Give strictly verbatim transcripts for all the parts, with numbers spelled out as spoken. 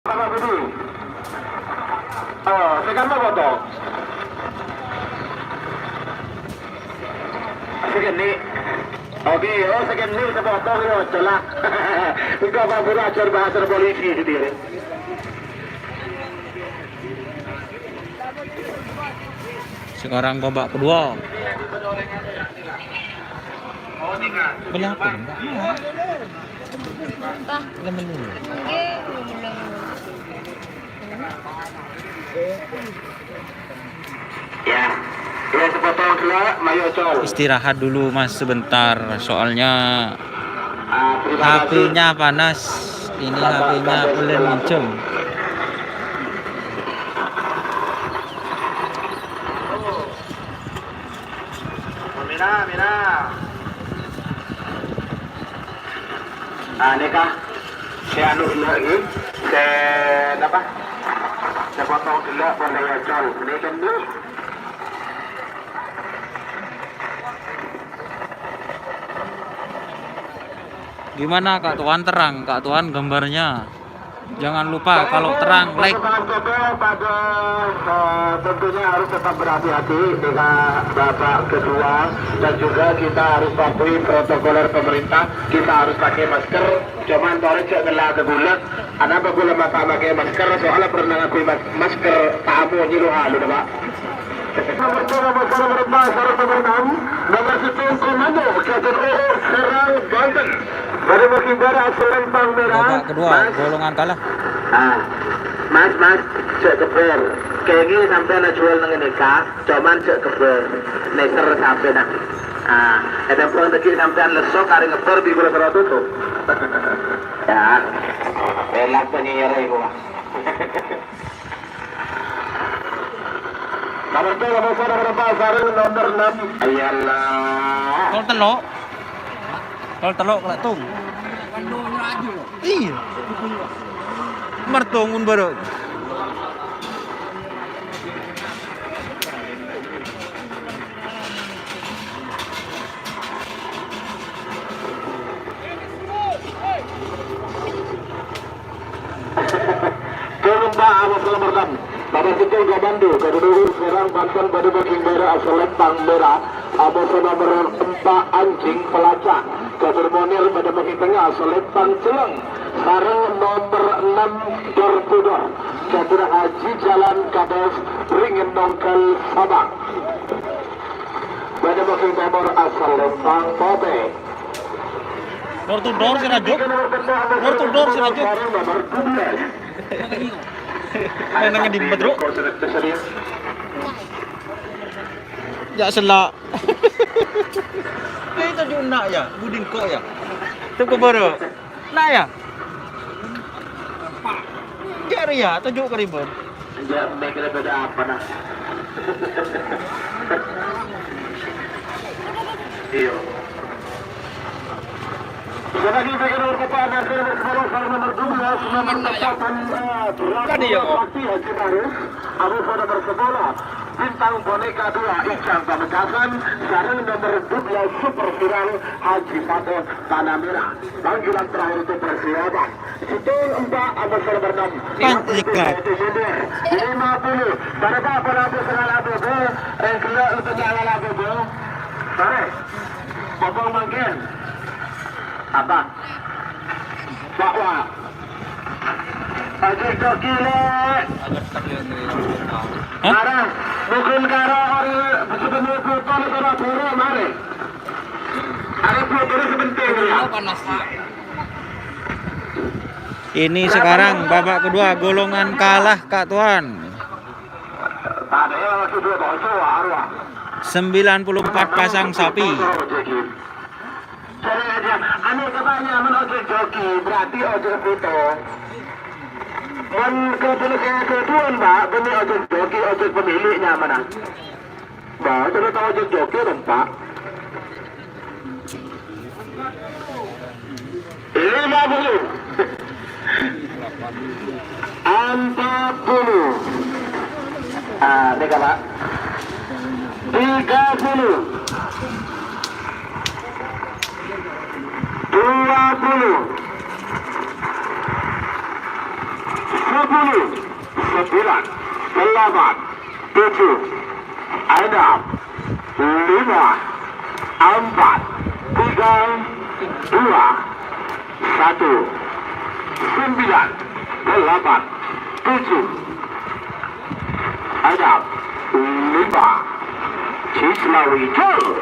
Bapak Budi. Oh, sè ka'emma foto. Sè kènè'. Oke, oh, sè kènè' sè foto, yo, jelas. Engko' Pak Budi ajhâr bhâsa polisi sendiri. Sekarang babak kedua. Kenapa? Apa? Lemon dulu. Nggih, belum. Ya. Ya, sepotong gula, mayo, Col. Istirahat dulu, Mas, sebentar. Soalnya Ah, terima kasih. H P-nya panas. Ini Bapak H P-nya Kapolres ulen Lampung. Minjem. Mina, mina. Ah, nèka. Sè anu ghellâ' ghi. Sè napa? Sè potong ghellâ' polè ècol. Nèka, nèka. Gimana, Kak Tuan, terang, Kak Tuan, gambarnya? Jangan lupa kalau terang, like. Teman-teman, pada, eh, tentunya harus tetap berhati-hati dengan babak kedua dan juga kita harus patuhi protokoler pemerintah. Kita harus pakai masker. Cuman tolong jhâ' ngella' ka ghulâ. Anapa ghulâ ma' ta' make masker? Soalnya pernah ngangguy mas-, masker tamu nyèro halu, Pak. Nomor dua, nomor satu, nomor empat, sareng nomor enam, nomor sèttong, Komando, Kader O O, Serang, Banten. Pada musim barat, Selempang Merah. Babak kedua, Mas. Golongan kalah. Ah, Mas, Mas, jhâ' kebbhâr. Kèngèng sampèyan ajhuwâl neng nèka, cuman jhâ' kebbhâr. Nèser sampèyan. Ah, ètèmbhâng dhâggi' sampèyan lesso, karè ngebbhâr bi' ghulâ terro tutup. Ya, elak penyiar iku, Mas. Nomor tiga, nomor satu, nomor empat, sareng nomor enam. Ayolah. Tol tello'. Tol tello' kala tung. Iyâ. Martongun bârâ'. Kelompa abâs nomor enam. Nomor sèttong Komando, Kader O O Serang Banten pada bâgiyân bârâ' Selempang Merah. Abâs nomor empat Anjing Pelacak, Kader Monir pada bâgiyân tengnga Selempang Celleng. Sareng nomor enam Dor Pudor, Kader Haji Jalan Kades Beringin Nongkel Sabang. Pada bâgiyân timur Selempang Potè. Door to door sè rajâ. Door to door sè rajâ. Maèn nang dimma, Bro? Ya, sella'. Eh, toju' na', ya. Buding ko', ya. Tunggu baru. Na', ya. Jâ' rèya, toju' ka ribun. Enggak, mereka beda apa, nah? Iya. Sebagai bagian nomor empat, nomor sepuluh, nomor dua belas, nomor empat, eh, Kan iya, kok. Sakti Haji Maruf, Abu Fo nomor sepuluh, Bintang Boneka dua, Ijang Pamekasan, sareng nomor dua belas, Super Viral, Haji Faton, Tanah Merah. Panggilan terakhir itu persiapan. Sèttong empa' abâs nomor enam. Panjika. Lima puluh. Berapa bola bola bola? Eh, gelo' lebih ala bola. Sorry. Bobong mangkèn. Apa? Bahwa. Oke, kok gila. Hah? Arah, bukan karo orang sebenarnya bukan orang dulu, mari. Arah bukan sebentar, ya. Panas, ya. Ini sekarang babak kedua, golongan kalah, Kak Tuan. Sembilan puluh empat pasang sapi. Anu kebanyakan ojek joki, berarti ojek foto. Mon ke, ke, ke tuan, Pak, bener ojek joki, ojek pemiliknya mana? Bah, coba tahu aja joki dong, Pak. Lima puluh. Empat puluh. Ah, tiga, Pak. Tiga puluh. Dua puluh. Sepuluh, sembilan, delapan, tujuh, enam, lima, empat, tiga, dua, satu, sembilan, delapan, tujuh, enam, lima, Cisla Wijaya.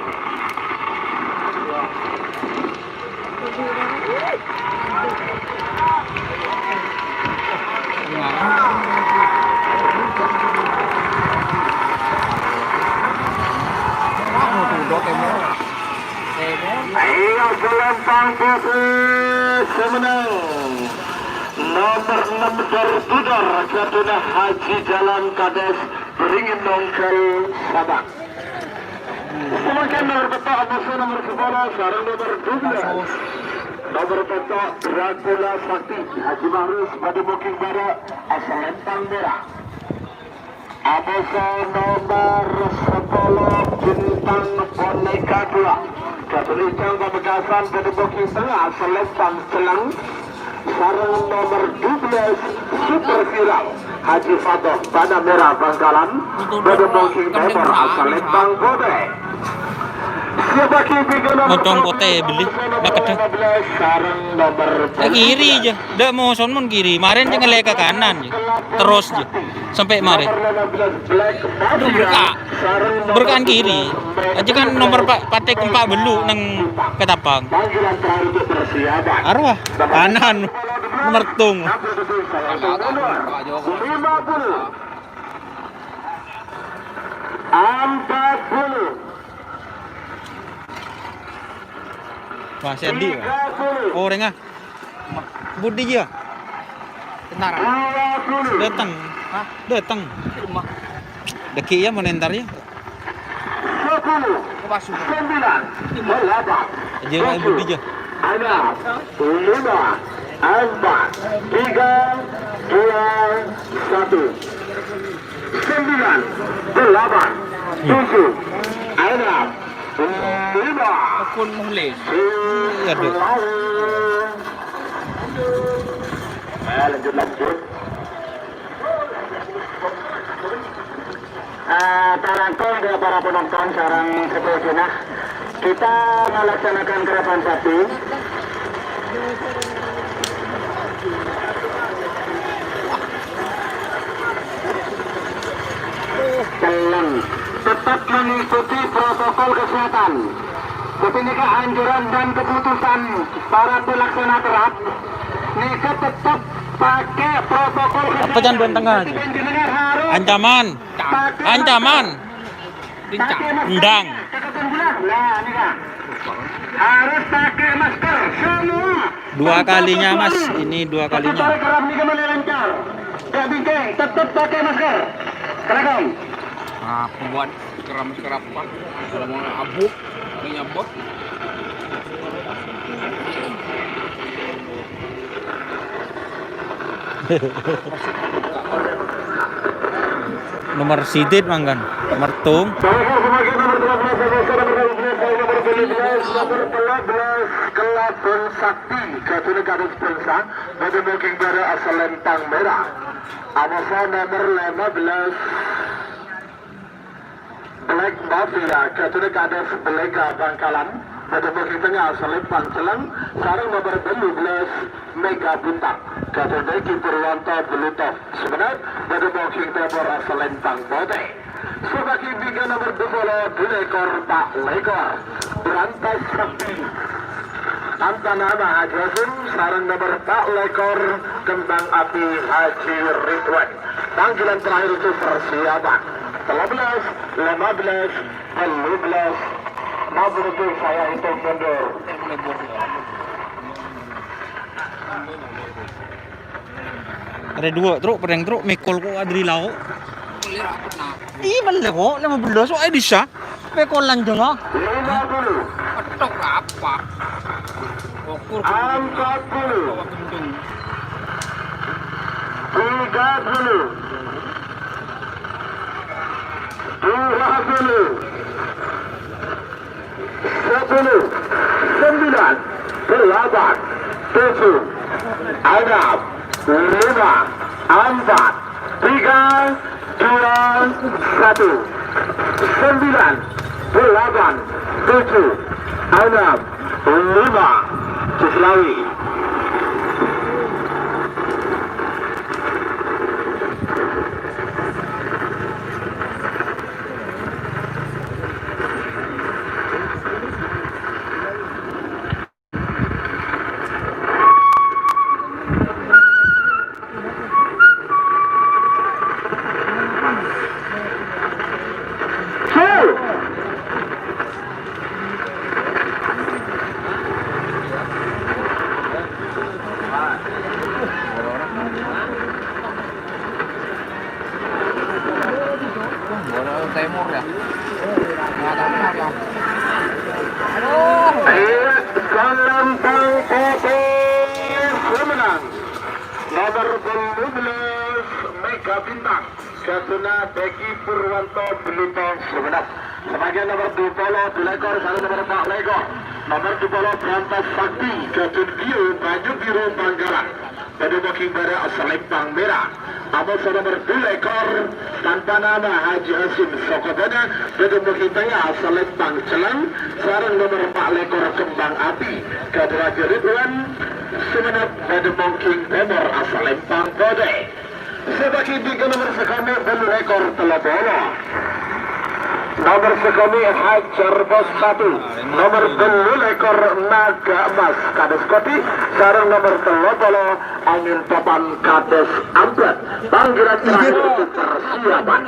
Ayo, Selempang Putih, sè mennang. Nomor ennem, Dar Budar, Kaduna Haji Jalan Kades, Beringin Nonggal, Sabang. Sampè' nomor pètto', Amoso nomor sepolo, sareng nomor dua belas. Nomor pètto', Dracula Sakti, Haji Mahrus, padâ booking bârâ', asal Lentang Merah. Amoso nomor sepolo, Bintang Boneka dua. Kaduna Icang Pamekasan, padâ booking tengnga, asal Lentang Celeng. Sareng nomor dua belas, Super Viral, Haji Fadl, Panamera Bangkalan, padâ booking Timor, asal Lembang Bote. Siapa ki tiga nomor Mocong Bote, beli. Nggak ada. Sareng nomor Ke kiri aja. Ndak mau son mon kiri. Kemarin dia ngelek ke kanan aja. Terus aja. Sampai mari. Nomor lima belas, Black Mafia. Berka-, berkaan kiri. Aja kan nomor pa-, patek empat belu neng Ketapang. Panggilan terakhir untuk persiapan. Arwah, kanan. Mertung. Lima puluh. Empat puluh. Wah, Sandy, wah. Tiga puluh. Orèng, ah. Budi ya? Tentara. Dua puluh. Datang. Hah? Datang. Di rumah. Deki ya, mau nentar ya. Sepuluh. Ke Pasu. Sembilan. Delapan. Aja, Pak, tujuh. Budi ya. Enam. Lima. Empat. Tiga. Dua. Satu. Sembilan. Delapan. Hmm. Tujuh. Enam. Lima. Tekun Muhlis. Iya, Dek. Nah, lanjut, lanjut. Eh, tarangkong ke para penonton sareng sadhâjâna. Kita melaksanakan kerapan sapi. Tenang. Tetap mengikuti protokol kesehatan. Jadi nèka anjuran dan keputusan para pelaksana terap. Nèka tetap pakai protokol kesehatan. Apa jangan buat tengah aja? Jadi panjenengan harus Ancaman. Pakai Ancaman. Lincah. Endang. Nah, ini, Kak. Harus pakai masker semua. Dua kalinya, Mas. Ini dua kalinya. Tetap pakai masker. Silakan. Nah, pembuat keram-keram, Pak. Kalau mau abuk, ini nyabot. Nomor sidit mangkan, Mertung. Nomor dua belas, nomor dua belas, nomor dua belas, nomor dua belas, Kelabang Sakti, Kaduna Kadus Bangsa, pada booking bârâ' asal Lentang Merah. Amoso nomor lima belas. Black Mafia, Kaduna Kadus Belega Bangkalan, pada booking tengnga Selempang Celeng, sareng nomor dua belas Mega Bintang, Kaduna Ki Purwanto Beluto, sebenarnya pada booking Timor Selempang Bote. Sebagai tiga nomor dua puluh, dua lekor, empat lekor, Berantas Sakti, Tanpa Nama Haji Hasim, sareng nomor empat lekor, Kembang Api Haji Ridwan. Panggilan terakhir untuk persiapan. Tello belas, lima belas, tello belas. Mabruk, saya hitung mundur. Ada dua truk, padang truk, mekol kok adri lao. Iya, bener kok, lima belas kok, eh, bisa. Mekol lanjeng, ah. Lima puluh. Petok apa? Ukur. Empat puluh. Tiga puluh. Dua puluh. Sepuluh. Sembilan. Delapan. Tujuh. Enam. Lima. Empat, tiga, dua, satu, sembilan, delapan, tujuh, enam, lima, Cislawi. Bola Timur ya. Bola Timur ya. Aduh. Iya, Salempang Putih, pemenang nomor dua belas, Mega Bintang, ghâdhuwânna Dèki Purwanto Bluto Sumenep. Sabagian nomor dua puluh dua lekor, sareng nomor empat lekor. Nomor dua puluh Berantas Sakti, ghâdhuwân Bio Banyu Biru Bangkalan. Bâdâ booking bârâ' Salempang Mèra. Amoso nomor dua lekor, tanpa nama Haji Hasim Sokobâna, bâdâ booking tèya Salempang Celleng, sareng nomor empat lekor Kembang Api, ghâdhuwân Raja Ridwan Sumenep, bâdâ booking tèmor Salempang Putih. Sabâgiyân bingka nomor sakonè' bâllu' lèkor tello polo. Nomor sakonè' Hajar Bos Satu. Nomor bâllu' lèkor Naga Emas Kades Kodi, sareng nomor tello polo Angin Topan Kades Ambat. Panggilan terakhir untuk persiapan.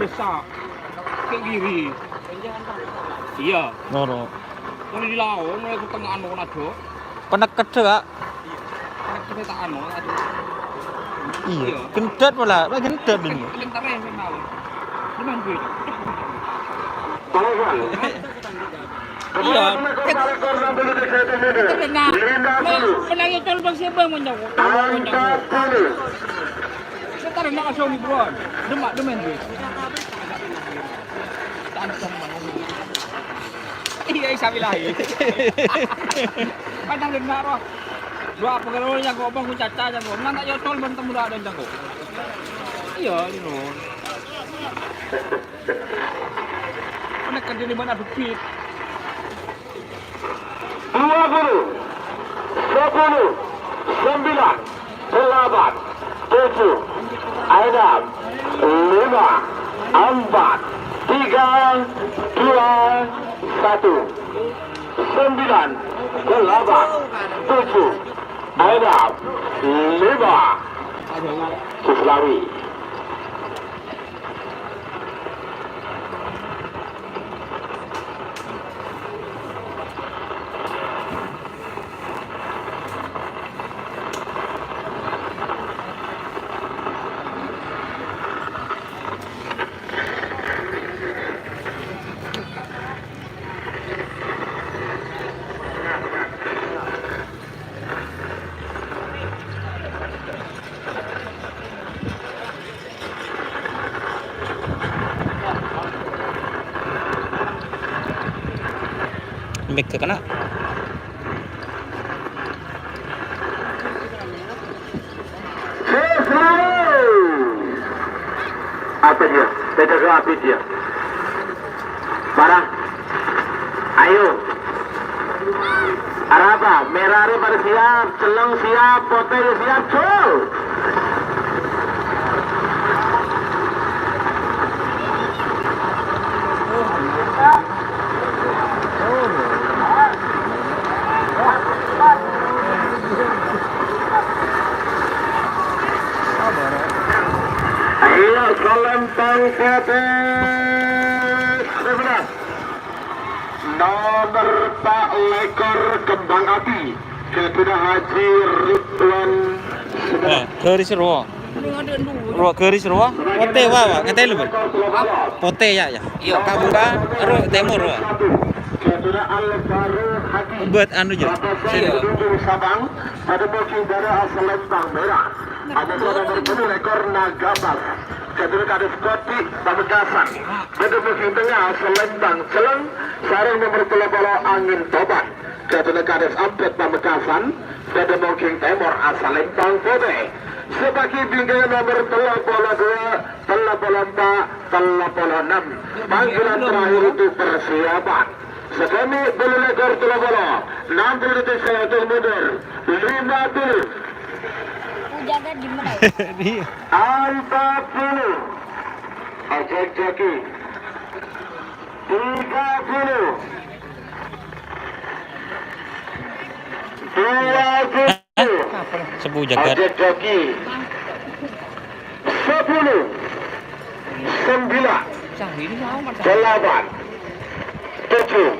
Bisa. Ke kiri. Iya. Loro. Mulai di lawan, mulai ke tengah anu, ado. Peneket, Kak. Iya. Peneket tak anu, ado. Iya. Iya. Gendet malah, malah gendet ini. Gentar ya, kenal. Cuman gue. Iya. Kita dengar. Menangis kalau bang siapa mau nyawa? Angkat dulu. Sekarang nak asal ni, bro. Demak, demen, gue. Iya, isabilahi. Padahal benar, roh. Dua pegawai yang ngomong, ku caca, yang ngomong, nak yotol, bantu muda dan jangko. Iya, ini, roh. Mana kerja di mana, dupit? Dua puluh, sepuluh, sembilan, delapan, tujuh, enam, lima, empat, tiga, dua, satu, sembilan, delapan, tujuh, enam, lima. Suslawi. Mega kena. Apa dia? Beda ke apa dia? Parah. Ayo. Arapa? Mèra rè padâ siap, celleng siap, potè siap, cul! Ayo, Salempang Putih. Nomor empat lekor Kembang Api, ghâdhuwânna Haji Ridwan. Eh, garis rowa. Rowa garis rowa. Potè, wa, wa. Ngatèlè, Bun. Potè, ya, ya. Iya. Buka, buka. Ro, tèmor, wa. Ghâdhuwânna Alvaro Haji. Buat anu, ya. Iya. Sabang, padâ booking bârâ' Salempang Mèra. Ada nomor bâllu' lekor Naga Emas. Ghâdhuwânna Kades Kodi Pamekasan. Bâdâ booking tengnga Salempang Celleng, sareng nomor tello polo Angin Topan. Ghâdhuwânna Kades Ambat Pamekasan, Bâdâ Mongking Tèmor asal Lèmpang Potè. Sè bâgi bingkaya nomer tello polo dua, tello polo empa', tello polo ennem. Panggilan terakhir untuk persiapan. Sakènè' bâllu lèkor tello polo. Ennem puluh detik saya hitung mundur. Lima puluh. Jaga di mana? Iya. Empat puluh. Ajak jaki. Tiga puluh. Dua puluh. Sepuh jagat. Ajak jaki. Sepuluh. Sembilan. Delapan. Tujuh.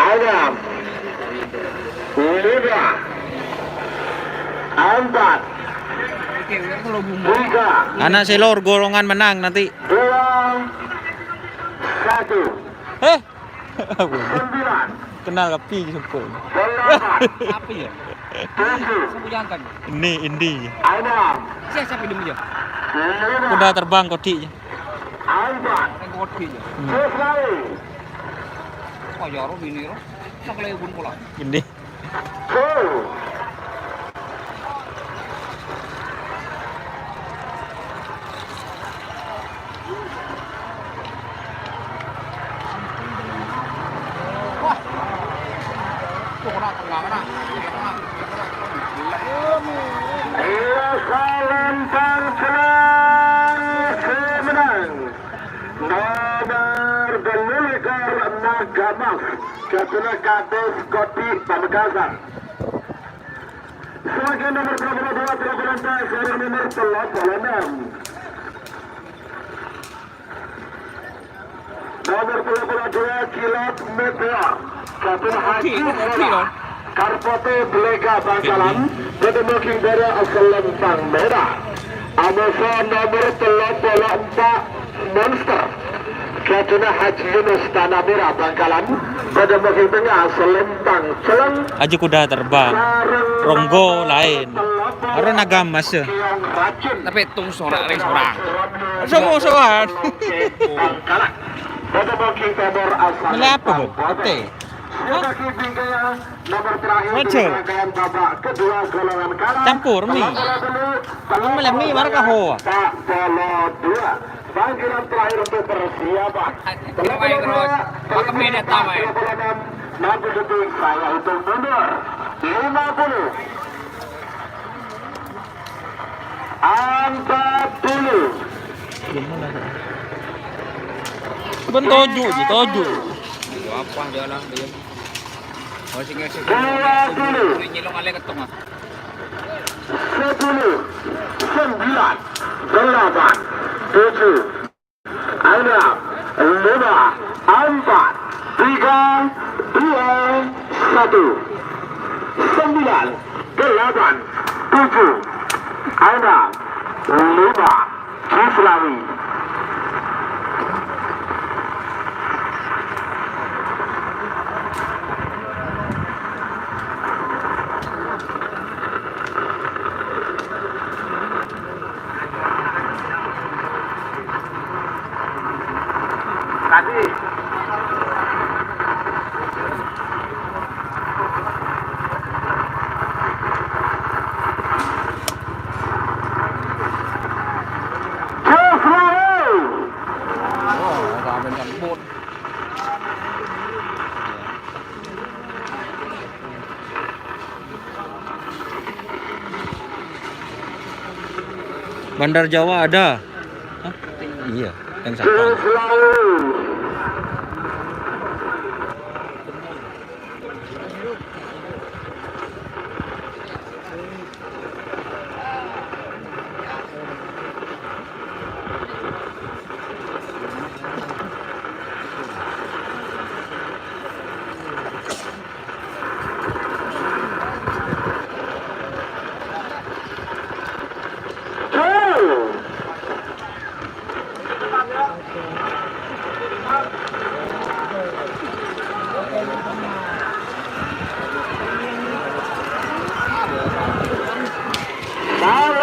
Enam. Lima. Empat. Tiga. Ana' sè lor golongan menang nanti. Dua. Satu. Eh. Kenal kabbhi sempurna. Apa ya? Sapa jangan? Ini Indi. Siapa, siapa demi ya? Kuda terbang kodi. Yang kodi ya. Hmm. Oh ya, roh ini roh. Nak lewat pun pola. Indi. Iya, salam pangkalan semenang. Nomor bâllu lèkor Naga Mas, Gatuna Kadus Kodi Pamekasan. Sebagai nomor tello polo dua, tello polo empa', seri nomor tello polo ennem. Nomor tello polo dua, Kilat Meteor. Gatuna Haji Oke, oke, Sala. Loh. Karpote Belega Bangkalan, bâdâ Mongking Bara asal Lèmpang Mèra. Amoso nomor tello polo empa', Monster. Gatuna Haji Yunus Tanah Merah Bangkalan, bâdâ Mongking Tengnga asal Lèmpang Celleng. Haji Kuda Terbang, Ronggo laèn. Aro Naga Mas, ya. Tapè tong sora' rèng sorang. Somo-soan. Bâdâ Mongking Tèmor asal Milih apa, Bu? Lèmpang Potè. Teh. Nomor terakhir Waduh. Di rangkaian babak kedua golongan kalah. Campur mie. Tello polo telu, tello polo dua. Tello polo dua. Panggilan terakhir untuk persiapan. Tello polo dua, tello polo empat, tello polo ennem. Enam puluh detik saya hitung mundur. Lima puluh. Empat puluh. Bân toju' jiyâ, toju'. Apa jalan dia? Oh, sing ngisi. Dua puluh. Nyelong alè ketemu. Sepuluh, sembilan, delapan, tujuh, enam, lima, empat, tiga, dua, satu, sembilan, delapan, tujuh, enam, lima, Kislawi. Tadi. Terus, Raul. Oh, sampai nyambut. Bandar Jawa ada. Hah? Iya, yang Satpam.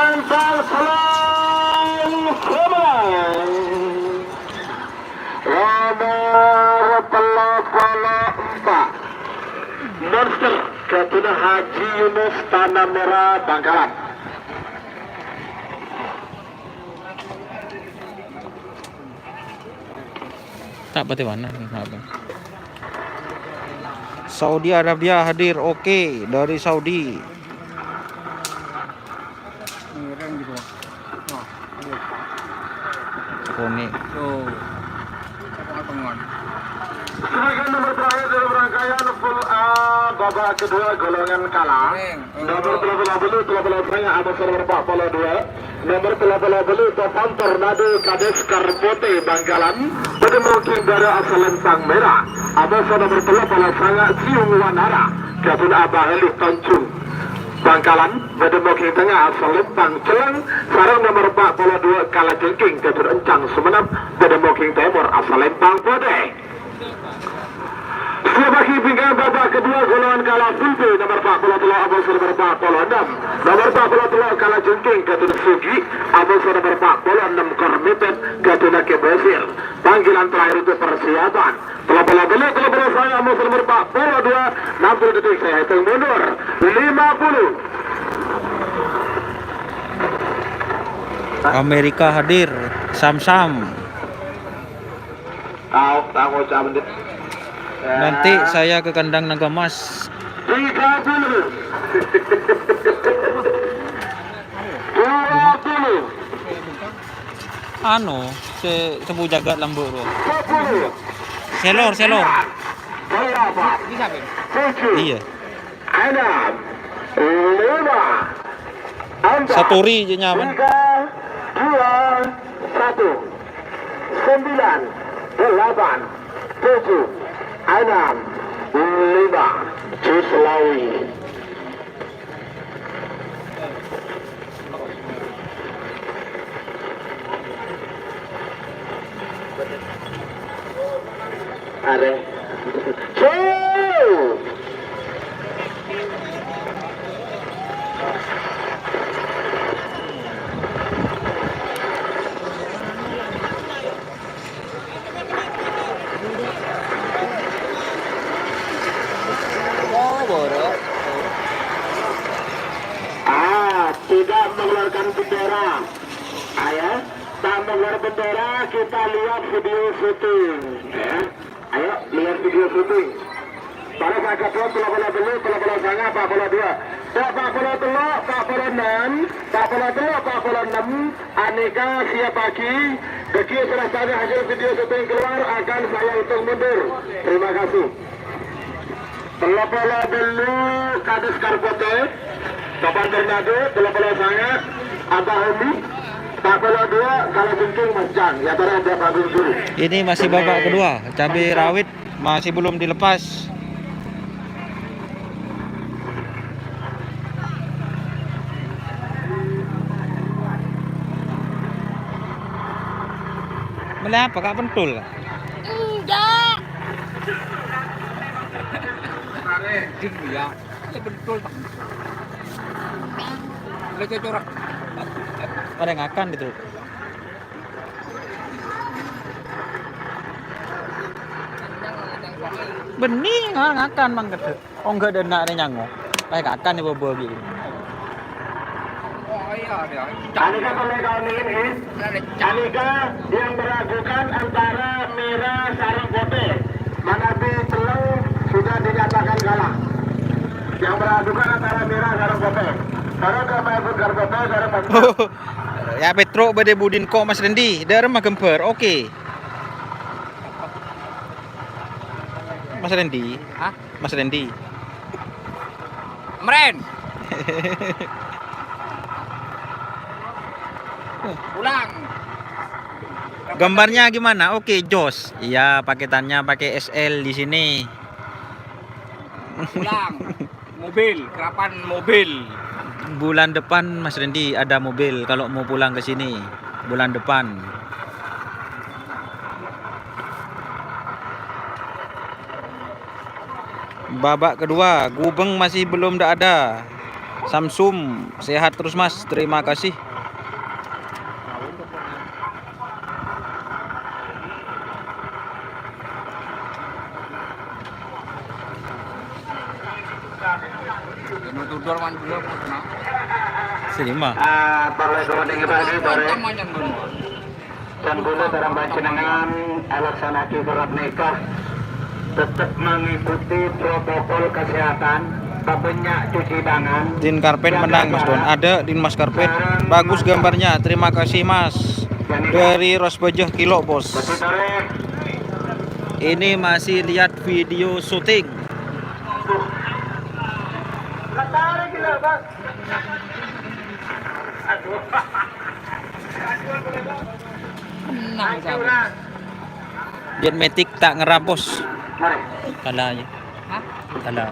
Salam Palembang. Nomor tello polo empa'. Monster. Abdullah Haji Yunus, Tanah Merah, Bangkalan. Tak pati mana, maaf. Saudi Arabia hadir, oke, dari Saudi. Ngiring gitu. Nah, iya. Kone. Tuh. Apa teman? Silakan nomor terakhir dalam rangkaian full A, babak kedua, golongan kalah. Ngiring. Nomor tello polo bâllu', tello polo sanga', abâsana nomor pa' polo dua. Nomor tello polo bâllu', Topan Tornado, Kades Karbote, Bangkalan. Bâdâ mokèng dârâ asal Lempang Mèra. Abâsana nomor tello polo sanga', Siung Wanara, Gadun Abah Elih Tanjung. Bangkalan, bâdâ mokèng tengnga asal Lempang Celleng, sareng nomor pa' polo dua, Kalajengking, Gadun Encang Sumenep, bâdâ mokèng tèmor asal Lempang Potè. Siap bagi pinggan babak kedua, golongan kalah full B, nomor pa' polo tello', abâsana nomor pa' polo ennem. Nomor pa' polo tello', Kalajengking, Gadun Sugi, abâsana nomor pa' polo ennem, Kormepet, Gadun Ake Basir. Panggilan terakhir untuk persiapan. Tello polo bâllu', tello polo sanga', abâsana nomor pa' polo dua, enam puluh detik saya hitung mundur. Lima puluh. Amerika hadir, Sam-Sam. Tahu, tahu, Cak Mendit. Ya. Nanti saya ke kandang Naga Mas. Tiga puluh. Dua puluh. Anu, se-, sebu jagat lambu' ro. Sepuluh. Selor, selor. Delapan. Tujuh. Iya. Enam. Lima. Empat. Saturi je nyaman. Tiga. Dua. Satu. Sembilan. Delapan. Tujuh. Enam. Lima. Jus lawi. Are. Tuh. Ah, tidak mengeluarkan bendera. Ah, ya, tak mengeluarkan bendera, kita lihat video syuting, ya. Ayo, lihat video syuting. Para sahabat, tello polo bâllu', tello polo sanga', pa' polo dua. Pa' polo tello', pa' polo ennem, pa' polo tello', pa' polo ennem. Aneka siap pagi. Begitu sudah tayang hasil video syuting keluar, akan saya hitung mundur. Terima kasih. Tello polo bâllu', Kades Karbote, Topan Tornado, tello polo sanga', Abah Umi, pa' polo dua, Kalajengking Mas Jang. Ya, para Abah Umi. Ini masih babak kedua, cabai rawit. Masih belum dilepas. Mele apa, Kak, pentul, Kak? Enggak. Gitu ya. Ini pentul, Pak. Mele cocorak. Pada ngakan gitu. Bânnè nga-, ngakan mangkèdhâ. Oh, enggak ada anak nyango. Kayak kakan nih bobo gitu. Aneka pemain tahun ini, Aneka yang meragukan antara merah sareng putih. Manabi Celleng sudah dinyatakan kalah. Yang meragukan antara merah sareng putih. Sareng ke Pak Edward Garboto, sareng Mas Ya, Petro bâdâ budin ko' Mas Rendi. Dâ'remma ghâmbhâr. Oke. Mas Rendi. Hah? Mas Rendi. Meren. Pulang. Gambarnya gimana? Oke, jos. Iya, paketannya pakai S L di sini. Pulang. Mobil, kapan mobil? Bulan depan, Mas Rendi, ada mobil kalau mau pulang ke sini. Bulan depan. Babak kedua, Gubeng masih belum ndak ada. Samsum, sehat terus, Mas. Terima kasih. Sè lèma'. Ah, parlo èkaonjhângè bhâi, Tore. Dân kaulâ sareng panjhennengngan alaksana'aghi korang nèka tetep mengikuti protokol kesehatan, pabânnya' cuci tangan. Din Karpet menang, Mas Don. Ada Din Mas Karpet. Bagus gambarnya. Terima kasih, Mas. Dari Rosbajah Kilo, Bos. Ini masih lihat video syuting. Menang, Bos. Jan Matic ta' ngèrap, Bos. Kala, yâ. Hah? Kala.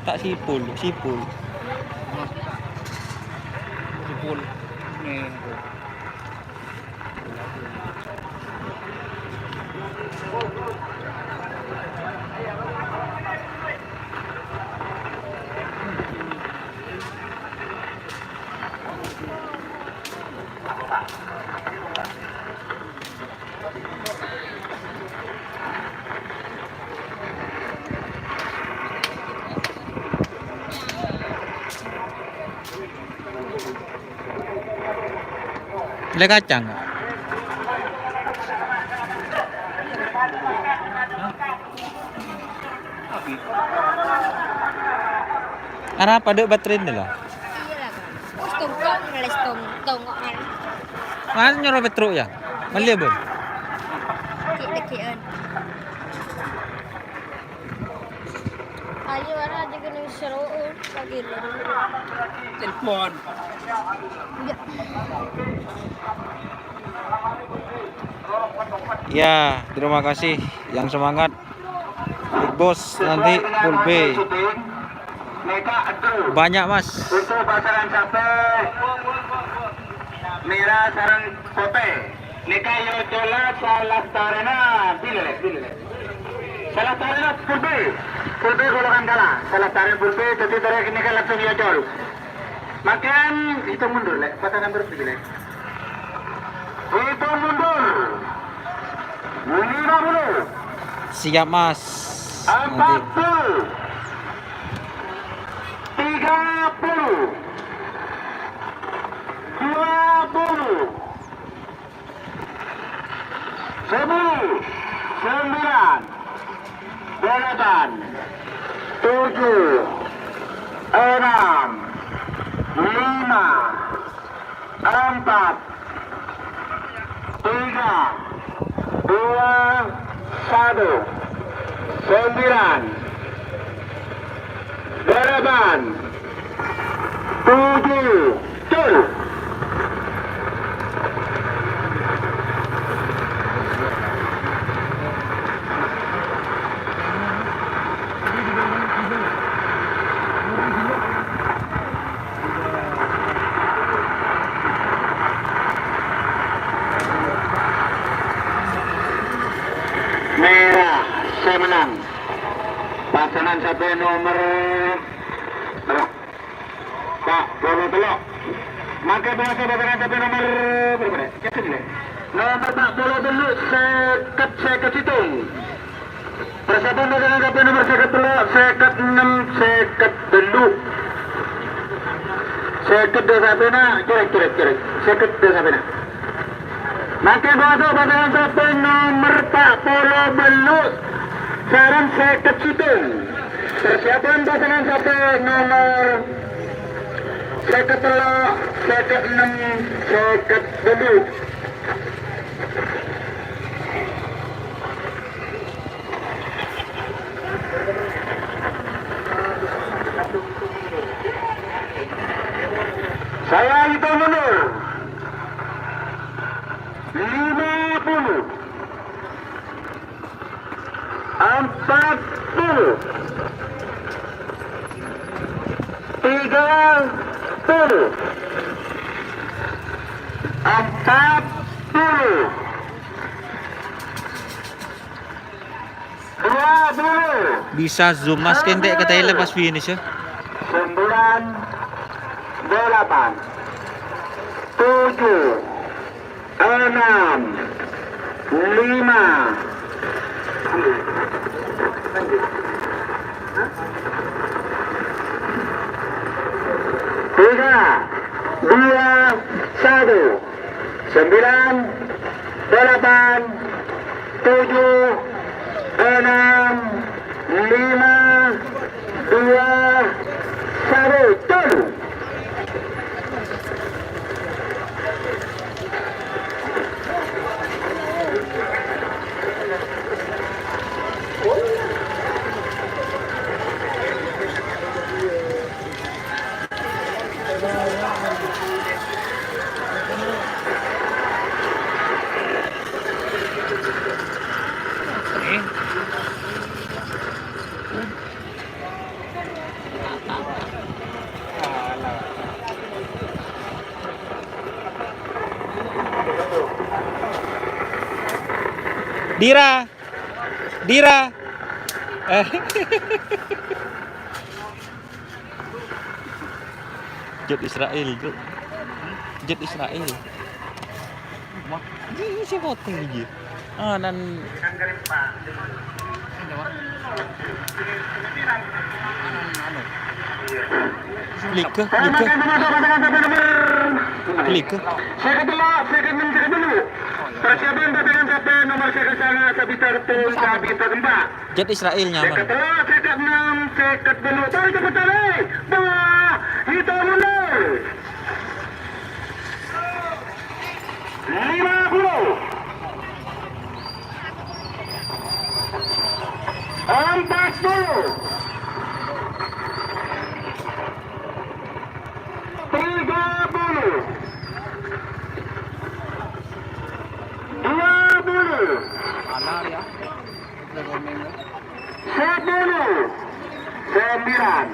Ta' sipul, sipul. Sipul. Nih. Lè kacang. Arapa dâ' baterena la? Iyâ la, Kak. Us tongko' ngeles tong-, tongko' ngeles. Mana nyoro Petruk yâ? Mali bân. Cek deke'an. Ayo, wara aja kena seru, lagi. Telepon. Enggak. Ya, terima kasih yang semangat. Big Boss nanti full B. Banyak, Mas. Untuk pasangan satu, merah sareng putih. Nèka èocola salastarèna, bilâ, lè, bilâ, lè. Salastarèna full B. Full B golongan kala. Salastarèna full B, dhâddhi terros nèka langsung èocol. Makan, hitung mundur, lè. Pasangan terros bilâ, lè. Hitung mundur. Lima puluh. Siap, Mas. Nanti. Empat puluh. Tiga puluh. Dua puluh. Sepuluh, sembilan, delapan, tujuh, enam, lima, empat, tiga, dua, satu, sembilan, delapan, tujuh, cul. Mèra sè mennang. Pasangan sapè nomer pa' polo tello'. Mangkè bâdâ pasangan sapè nomer bârâmpa, Lè'? Yakin, Lè'? Nomer pa' polo tello', sèket, sèket sèttong. Persiapan pasangan sapè nomer sèket tello', sèket ennem, sèket tello'. Sèket dâ' sapèna, corèk, corèk, corèk. Sèket dâ' sapèna. Mangkè bâdâ pasangan sapè nomer pa' polo tello' sareng sèket sèttong. Persiapan pasangan sapè nomer sèket tello', sèket ennem, sèket tello'. Saya hitung mundur. Lima puluh. Empat puluh. Tiga puluh. Empat puluh. Dua puluh. Bisa zoom, Mas, kènè' ka Thailand pas finish, yâ. Sembilan, delapan, tujuh, enam, lima, Tiga, dua, satu. Sembilan, delapan, tujuh, enam, lima, dua, satu. Cun. Dira. Dira. Eh. Jet Israel, Bro. Jet Israel. Wah, ini si hotel iki. Ah, nan Liga, Liga. Liga. Seket tello, seket ennem, seket tello. Persiapan pasangan sape nomor seket sanga, Sabita Retung, Sabita Kempa. Jet Israel nyaman. Seket tello, seket ennem, seket tello. Tarik ke petang, eh. Wah, itu mundur. Lima puluh. Empat puluh. Tiga puluh. Dua puluh. Sepuluh, sembilan,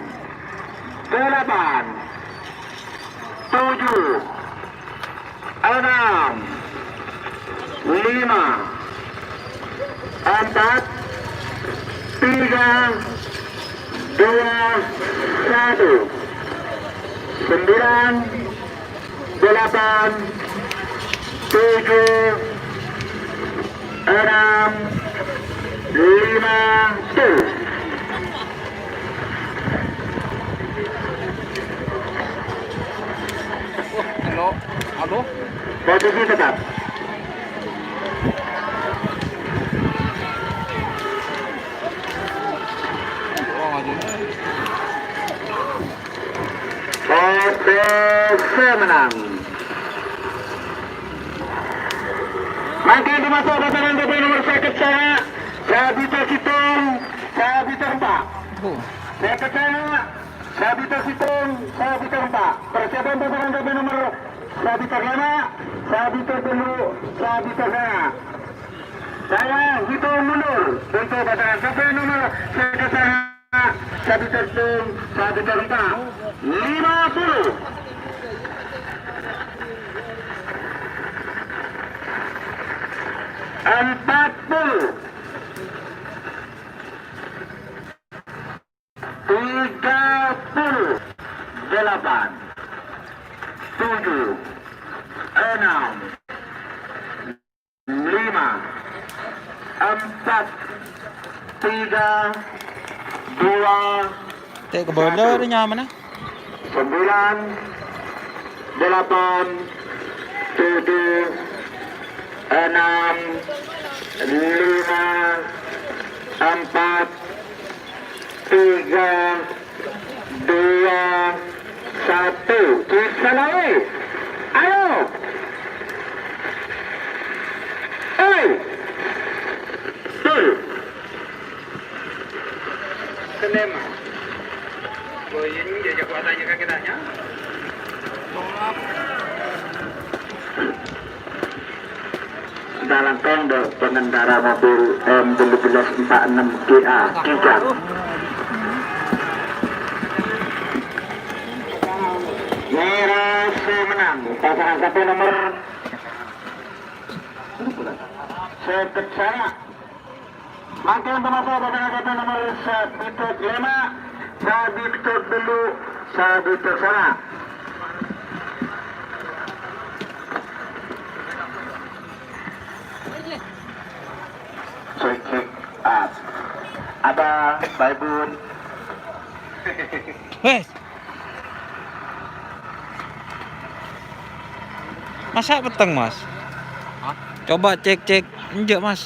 delapan, tujuh, enam, lima, empat, tiga, dua, satu, sembilan, delapan, tujuh, enam, lima, tuh. Halo, halo. Posisi tetap. Persib menang. Mangkèn dimasu'è pasangan sape nomor sèket sanga, Sabita Situng, Sabita Empa'. Sèket sanga, Sabita Situng, Sabita Empa'. Persiapan pasangan sape nomor Sabita lèma', Sabita tello', Sabita sanga. Saya hitung mundur untuk pasangan sape nomor sèket sanga. Sabita Situng, Sabita Empa', lima puluh. Empat puluh. Tiga puluh. Delapan. Tujuh. Enam. Lima, empat, tiga, dua, Tè' kabâlâ satu. Rè nyamana. Sembilan, delapan, tujuh, enam, lima, empat, tiga, dua, satu. Kita lari. Ayo. Oi. Betul. Kelima. Oh, ini dia jago tanya ke kitanya. Dalangkong do pengendara mobil M tujuh belas empat enam G A tiga. Nèra sè menang, pasangan sape nomor sèket sanga. Mangkèn tomasa pasangan sape nomor sabita lèma', sabita tello', sabita sanga. Check, check, up. Ada, Baibun. Wes. Masa' petteng, Mas? Hah? Coba cek, cek. Enjâ', Mas.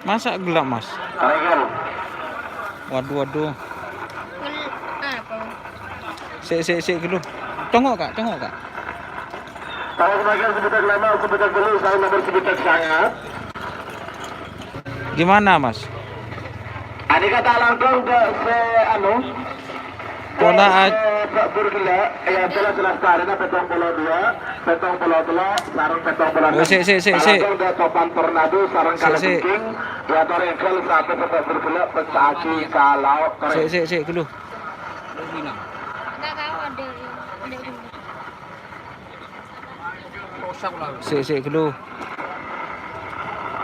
Masa' ghellâ', Mas? Waduh, waduh. Sè', sè', sè' ghâllu. Congo', Ka', congo', Ka'. Kalau sebagian sebutan lama, sebutan dulu, saya nomor sebutan saya. Gimana, Mas? Adi kata langkong ke se anu. Pola a- Pak Burgila, ya, jelas-jelas karena petong polo dua, petong polo dua, sareng petong polo enam. Oh, sik, sik, sik, sik. Langkong ke Topan Tornado, sareng Sik, sik. Kalajengking, ya, Torengkel, sampai Pak Burgila, pecah aki, kalau keren. Sik, sik, sik, ghâllu. Sik, sik, ghâllu.